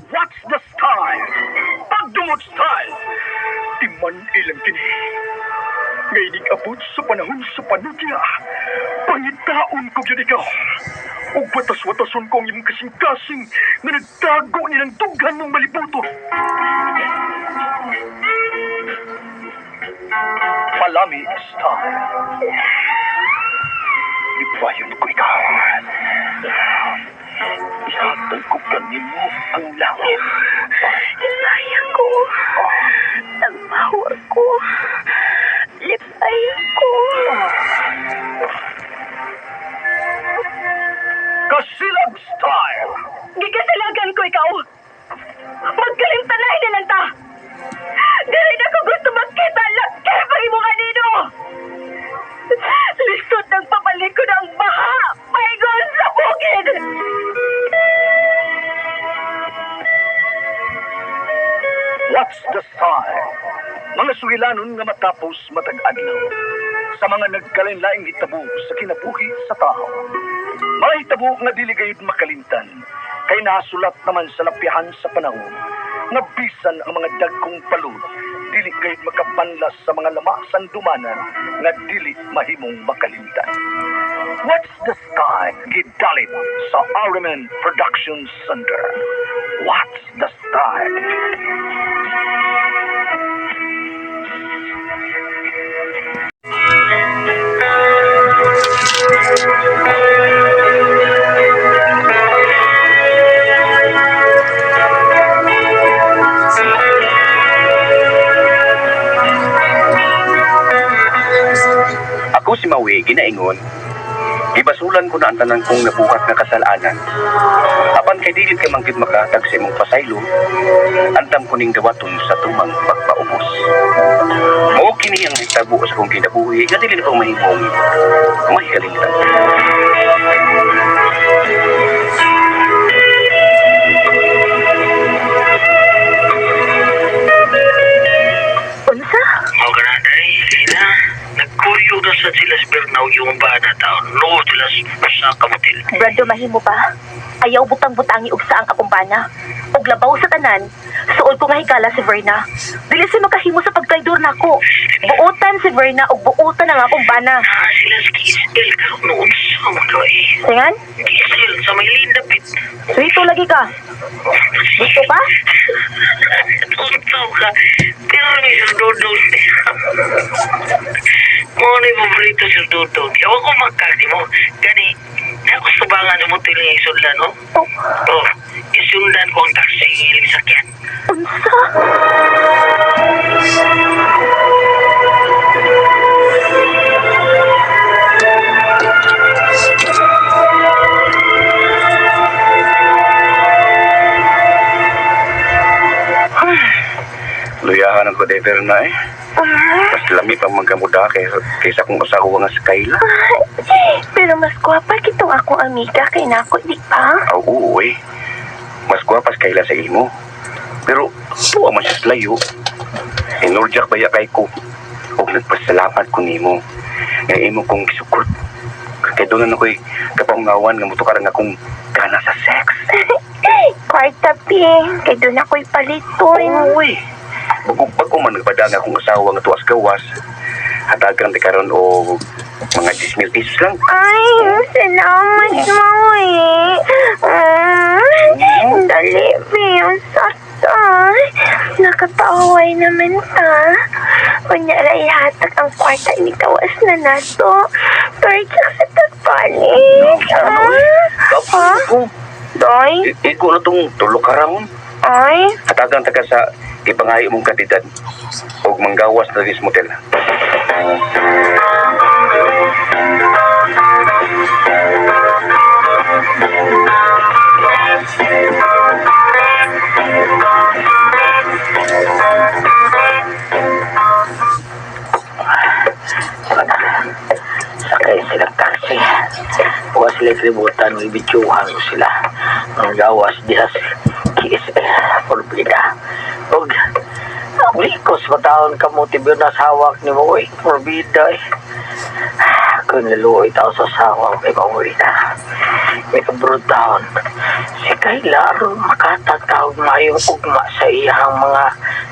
What's the style? Pagdumot style! Timan ilang kini. Ngaynig abot sa panahon sa panudya. Pangitaon ko gyud ikaw. Ug batas-watason ko ang imong kasing-kasing nga nagtago ni ng dughan mong malibuto. Palami style. Ipayon ko ikaw. Ihatag ko kanimo ang langit. Lipay ko. Tagpawa ko. Lipay ko. Kasilag style! Gikasilagan ko ikaw. Magkalimtanay na lang ta. Dili na ko gusto magkita laki pag imo kanino. Lisod ng pabalik ko ng baha. Paigon sa bukid. What's the style? Mga sugilanon nga matapos matag adlaw. Sa mga nagkalain-laing hitabo sa kinabuhi sa tao. Mga hitabo nga dili gayud makalimtan kay nasulat naman sa lapyahan sa panahon nga bisan ang mga dagkong palud dili gayud makabanlas sa mga lama sandumanan nga dili mahimong makalimtan. What's the style? Gidalit sa Armen Production Center. What's the style? Ako si Maui, ginaingon. Gibasulan ko na ang tanan kong nabuhat nga kasalanan. Apan kay dili ka manggid makahatag sa imong pasaylo, andam ko ning dawaton sa tumang pagpaubos. Mao kini ang nahitabo sa akong kinabuhi nga dili na ko mahimong mahikalimtan. Unsa? Mao ka na, day. Ina, nagkuyo na sa sila sa Bernau yung bana taon. No, sila sa kamutil. Brando, mahimo ba? Ayaw butang-butangi og sa ang akong bana. Og labaw sa tanan, suol ko nga higala si Verna. Dili siya makahimo sa pagtraidor nako. Buotan si Verna og buotan ang akong bana. Ah, sila sa KSL karon noon sa mga eh. Singan, KSL sa may Linda Pit. Rito lagi ka. Gusto ka? Tuntaw ka. Pero ni Sir Dodong. Mo ni paborito Sir Dodong. Ewan ko magkati mo. Gani, nakusubangan mo tiling isudlan, no? Oh, Oh, isundan ko ang taxi ng iling sakyan. unsa? Luyahan ang ko na eh. Mas lami pang magkamuda kaysa kung asawa nga si Kayla. Pero mas gwapa kitong akong amiga kay nako, di ba? Aw, oo eh. Mas gwapas Kayla sa imo. Pero tuwa man siya sa layo. Inurjak baya kay ko. Og nagpasalamat ko nimo. Nga imo kong gisukot. Kay doon na ako'y kapaungawan nga mutukar nga akong gana sa sex. Kwarta, P. Kay doon ako'y paliton. Oo eh. Bago man nagpadang akong asawa nga tuwas gawas. Hatagan ti karon og mga 10,000 pesos lang. Ay, salamat mo eh. Dali, P. Ang sakto. Nakapaaway naman ta. Kunya ra ihatag ang kwarta initawas na nato. Torchak sa tagpalit. Ah, Ko, Doy? igo na tong tulo ka raon. Ay, Hatagan ta ka sa ipangayo mong kantidad og manggawas na dis motel. Sakay sila taxi. Bukas sila kalibutan, ibitsuhan ko sila. Ang gawas diha sa KSL, Forbida. Og, likos mataon ka mo, tibyo na hawak ni mo, uy, Forbida eh. Kung naluoy tao sa asawa ko kay pauwi na. May kabrod taon. Si Kayla aron makatagtawag maayong ugma sa iyang mga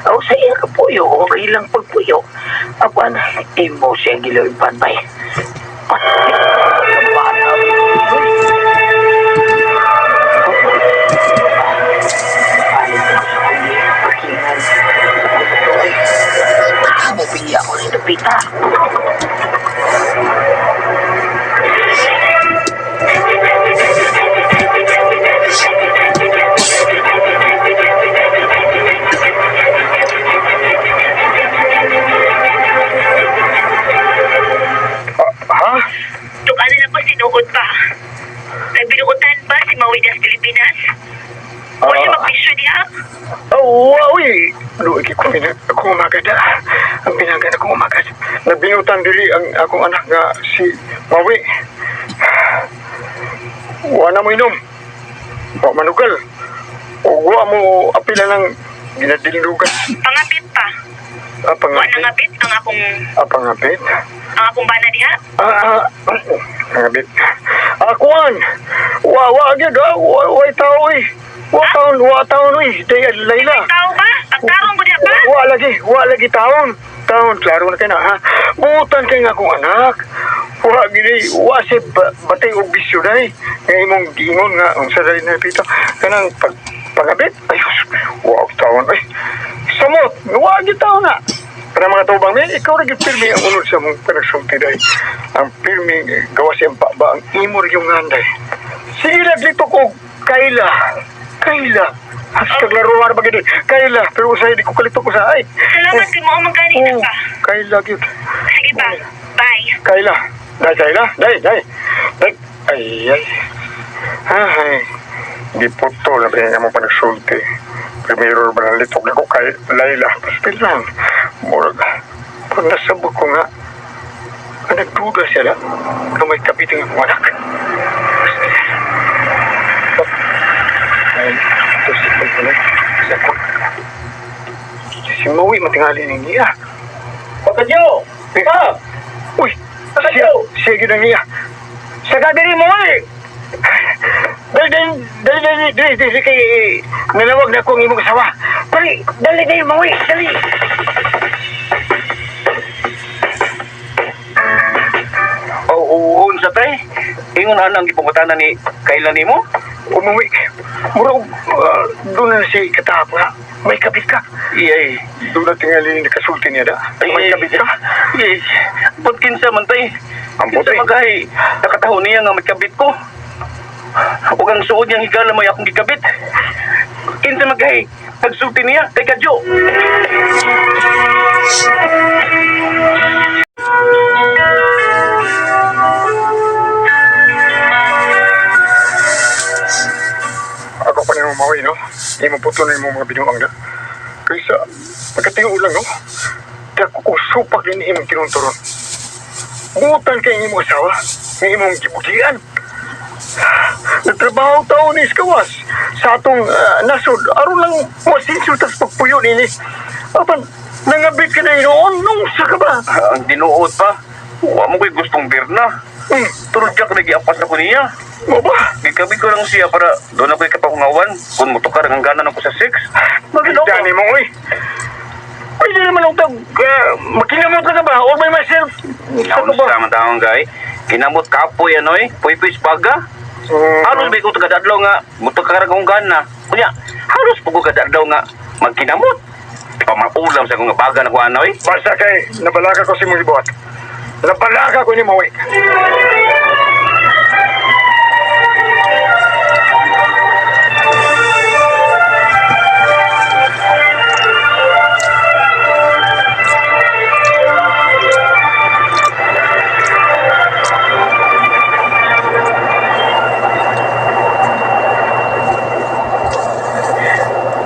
o sa iyang kapuyo o ilang pagpuyo. Apan, imo siya giloy panbay. Pati, ang bata. Uy. Palit ko sa kong parkingan. Uy, mupili ako ng dupita. Ha? Tukanan na po sinuod pa. Nagbinuutan ba si Maui das Pilipinas? O siya magbisyo diha? Oh, wow, eh. Luwi ko akong umaga da. Ang binagan akong umaga. Nagbinutan diri ang akong anak nga si Mawi. Wa na mo inom. Wa manugal. O wa mo apila ng ginadildugan. Pangapit pa. Ah, Wa na pangapit. ngapit ang akong Ah, pangapit. ang akong bana diha. Ah, ah, pangapit. Ah, kuwan. Wa, wa, gyud, ah. Wa, wa, tao, eh. Wa taon, wa taon, eh. Day, Layla. Tao ba? Pagtarong ko diha pa? Wa lagi, wa lagi taon. Taon, klaro na kayo na, ha? Butan kay nga akong anak. Wa gini, wa si batay og bisyo day. Nga imong giingon nga ang sa dali na pito. Kanang pag pangabit, ay wa og taon ay. Samot, wa gi taon na. Kana mga tubang men, ikaw ra gyud pirmi ang unod sa mong panagsulti day. Ang pirmi gawas siyang ba ang imo ra yung nganday. Sige naglito ko Kaila. Kaila. Hashtag laruan ba gini? Kaila. Pero usay di ko kalito ko sa ay. Salamat kay mo man gani Oh, pa. Kaila gyud. Sige pa. Bye. Kaila. Dai Kaila, dai dai. Dai. Ay ay. Ay. Di puto na ba mo panagsulti. Primero ba nang litok na ko kay Laila. Basta lang. Murag. Pag nasabot ko nga, ang nagduda siya na, na may kapiting akong anak. Basta yan. Ay, ito si Pagbalay. Sa ko. Si Maui matingali ni niya. Pagkadyo! Eh, Uy! Siya, siya yun ang niya. Sa kadiri mo eh! Dali, dali, dali, dali, dali, dali, kay nalawag na akong imong asawa. Dali, dali, dali, Maui, dali! Oo, unsa tay? Ingon ana ang gipangutana ni Kayla nimo? Umuwi. Mura, doon na siya ikatapon na. May kapit ka. Iyay. Doon na tingali nakasulti niya da. May kapit ka. Iyay. Ba't kinsa man tay? Ang Kinsa buti. man kay nakataho niya nga may kabit ko. Ug ang suod niyang higala may akong gikabit. Kinsa man kay nagsulti niya kay Kadyo. Ako pa nimo Maui, no? Imo puto na imong mga binuang na. Kaysa, pagkatingo lang, no? Di ako kung supak din imong tinunturon. Butan kay imong asawa, ng imong gibugian. Nagtrabaho taon ni Iskawas sa atong nasod. Aron lang masinsul tas pagpuyo nini. Apan, nangabit ka na inoon, nung sa ka ba? Ang dinuod pa. Wa mo ko'y gustong birna. Turod ka nagiapas na ko niya. Mo ba? Gikabit ko lang siya para doon ako'y kapakungawan. Kung motukar ang ganan ako sa 6. Magino ko. Dani mo, oy. Pwede naman ang tag, makinamot ka na ba? All by myself. Sa ka Naon ba? sa man taong gay. Kinamot kapoy anoy, puy-puy baga. Halos ba ko tagadadlaw nga motukar ang gana. Kunya, halos po ko kadadlaw nga magkinamot. Pamaulam sa akong baga na ko anoy. Basta kay, nabalaka ko si mong ibuhat. Nabalaka ko ni Maui.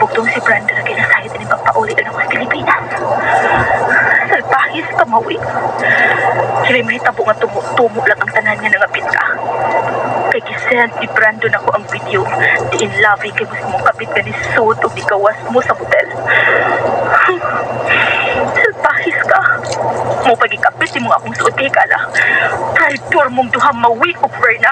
Bugtong si Brandon na kinasayod ni pagpauli na ako sa Pilipinas. Salpahis pa Maui. Kaya may tabo nga tumo-tumo lang ang tanan nga nangapit ka. Kay gisend ni Brandon ako ang video. Diin labi kay mas mong kapit ka ni Sod o gawas mo sa motel. Salpahis ka. Mo pagikapit mo akong suot kay Kala. Traidor mong duha Maui ug Verna.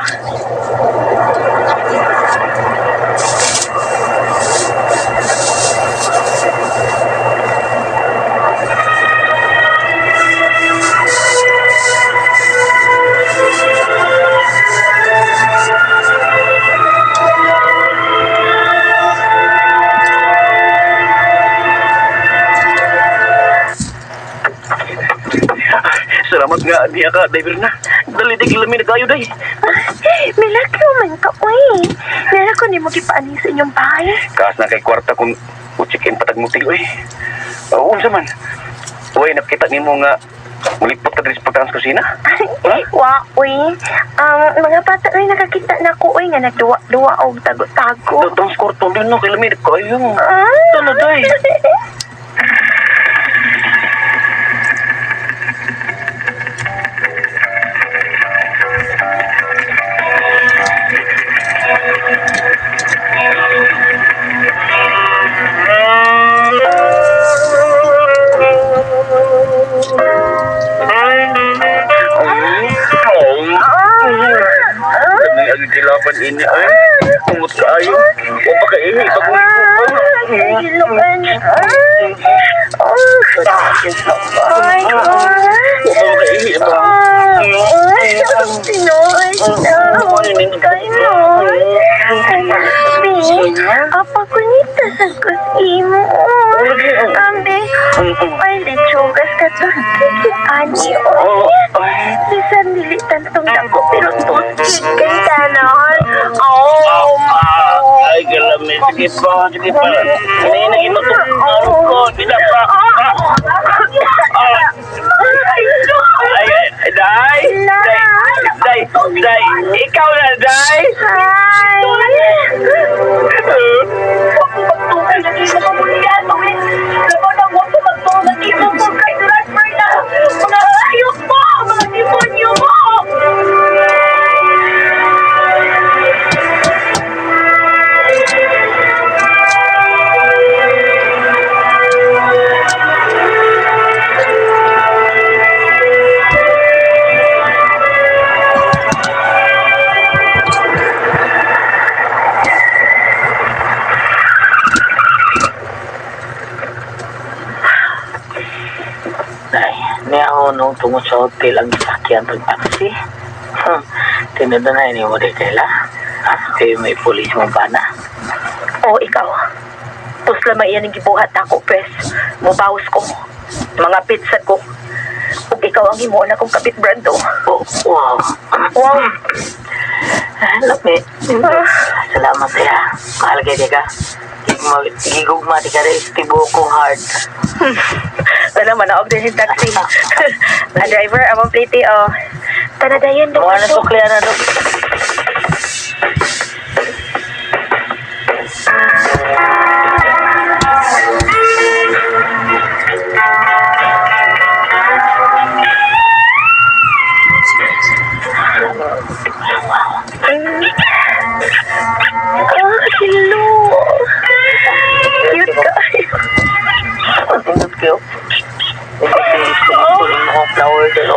Salamat nga diya ka, driver na. Dali di kilami na kayo day. Milagro man ka, uy. Meron ko ni mo gipaani sa inyong bahay. Kaas na kay kwarta kung uchikin patag mutil oy. Oo, unsa man. Uy, nakita nimo nga mulipot ka diri sa pagkaon sa kusina. Ha? Wa, uy. Ang mga bata uy, nakakita na ko, uy, nga nagduwa-duwa og tago-tago. Datang sa kwarto din no, kilami na kayo. Ah. Tala day. Kami ang gilaban ini ay. Kumot kaayo. O pa kaihi pag Ay, giluan. Oh, ay, O pa kaihi ba. Ay, Pinoy na. Kayo. Ay, Bi, apa ko nito sa kusimo. Ambe, ay, lechogas ka to. Ani, Oh, oy. Bisan dili tantong dako pero tuskig kay tanan. Oh, Ay, galami. Sige pa, sige pa. Hindi na imatong ko. Hindi pa. Ay, ay, day! Day! Day! Day! Ikaw na, day! Hi! Mga hayop mo! Mga demonyo mo! Ay, niya ako nung tungod sa hotel ang sakyan pag taxi. Tinado na ini mo di kaila. Ah, kayo may pulis mo ba na? O ikaw, pusla man iyan ang gibuhat ako, pres. Mubawas ko. Mga pizza ko. Ug ikaw ang himuon akong kapit, Brando. Oh, wow. Wow. Ah, Lami. Salamat ya. Mahal kay ka. Gigugma di ka rin tibo kong heart. Wala, manaog din yung taxi. Ah, driver, among plate, oh. Tanadayan, Mga na sukli na do. Ah, hello. Cute ka. Pagpindot kayo. Hindi mo akong flower dalo.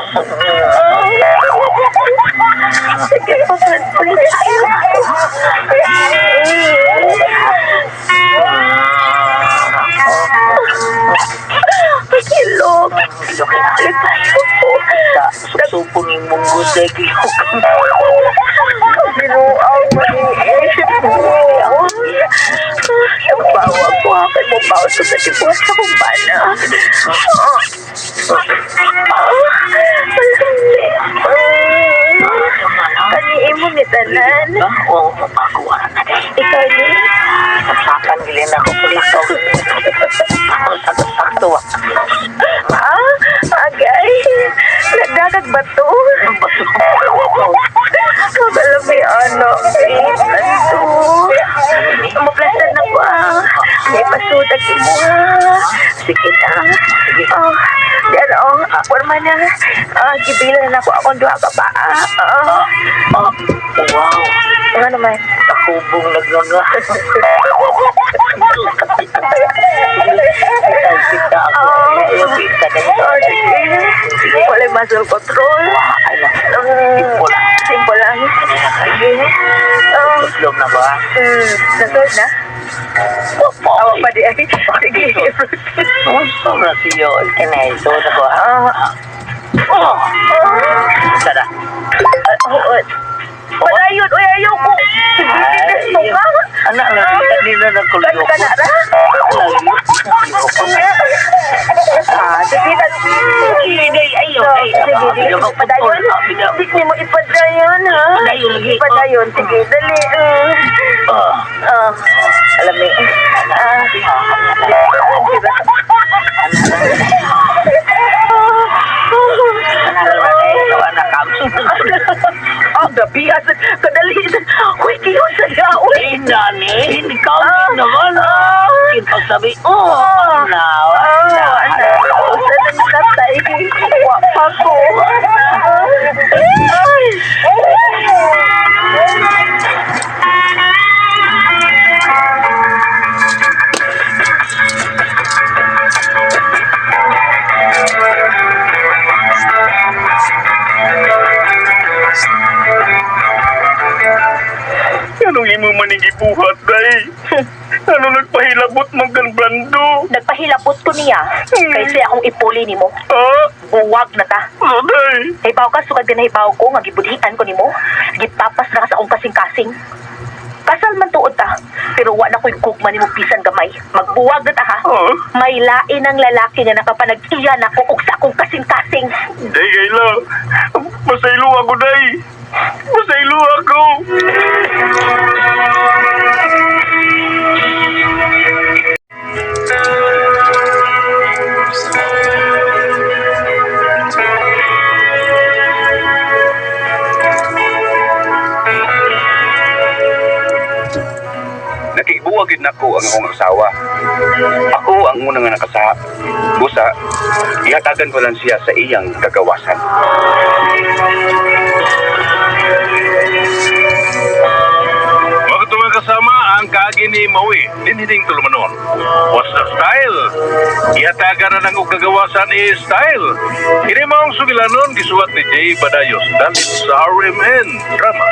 Sige, papadpad tayo. Hello. Lipayo po. Sa supong yung munggo sa kilok. Binuang maliit. Ang bawa ko ha, kay mo bawa sa tibuhat sa kong bana. Kaniin mo ni tanan. Oo, mapakuha na dahil. Ikaw ni? Sapsapan gilin ako pulakaw. Ako sakto-sakto ah. Ah, agay. Nagdagag ba to? Kagalam may ano. Eh, plasto. Maplastan na ko ah. May pasudag imo ah. Sige na. Oh, yan oh. Forma na. Ah, gibila na ako akong duha ka pa. Ah, oh. Oh, wow. Ano naman? Takubong nagnganga. Kita ako. Oh. Kita na. Oh, sige. Sod na? Awa pa di ay. Sige. Oh, sobra siyo. Kinay, so na ko. Ah. Oh! Sada. Oo. Padayon, uy, ayaw ko. Ay, Ay, ka. Anak na, nila na kulyo Kana ra? Ah, sige na. Hindi, ayaw. Ay, Sige, sige. Padayon. Di mo ipadayon, ha? Padayon lagi. Padayon. Sige, dali. Oh. Ah, alam mo. Ah. Diba? Ah, gabi. Kadali. Uy, kiyon sa niya. Uy. Ay, nani, hindi ka naman. Pagsabi, oh, now, Ah, anak. Sa nang natay. Wa pa ko. Ay. Anong imo maning gibuhat, day? Ano nagpahilabot mo kan Brando? Nagpahilabot ko niya. Kaysa akong ipuli nimo. Ha? Buwag na ta. Ano, day? Hibaw ka, sukad ginahibaw ko, nga gibudhian ko nimo. Gitapas na ka sa akong kasing-kasing. Kasal man tuod ta, pero wa na ko'y gugma nimo bisan gamay. Magbuwag na ta ha. Ha? May lain ang lalaki nga nakapanag-iya na ko og sa akong kasing-kasing. Day, Kayla. Pasaylo ako, day. Pasaylo ako. Nakigbuwag yun nako ang akong asawa. Ako ang una nga nakasaha. Busa, ihatagan ko lang siya sa iyang kagawasan. Mga mga kasama ang kaagi ni Maui, dinhining tulumanon. What's the style? Ihatagan na ng og kagawasan i style. Kini maong sugilanon gisuwat ni Jay Badayos dalit sa RMN Drama.